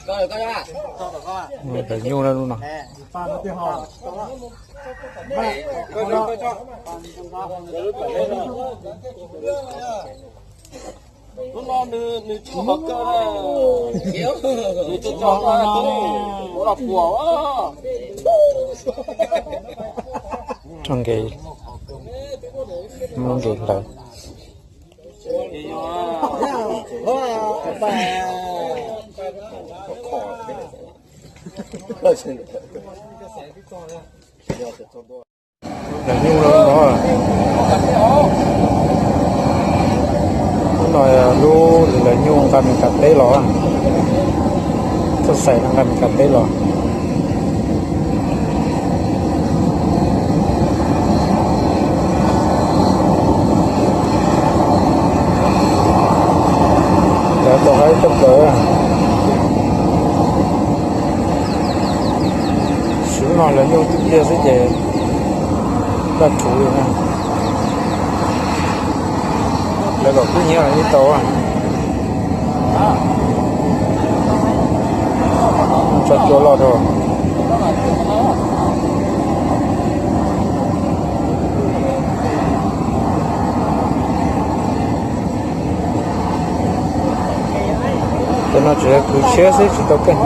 Lawv nyuj lub no. Lub no nws tsis muaj qhov kaw, nws tsis tau ua los puas. Tso nkev, muab nkev hlawv. Lawv nyuj lawv no, lub no lub lawv nyuj nqa Mes Kas teb los, txoj xaim no nqa Mes Kas teb los. Lawv tau haib coj plaws. Xyov no lawv nyuj twb tiag xwb ces daj rhuv li na. Lawv kom kub hnyiab los yeej tau. Tso cua loj rau. Cov no tseem yog kwv tshiab xwb tsis tau keej.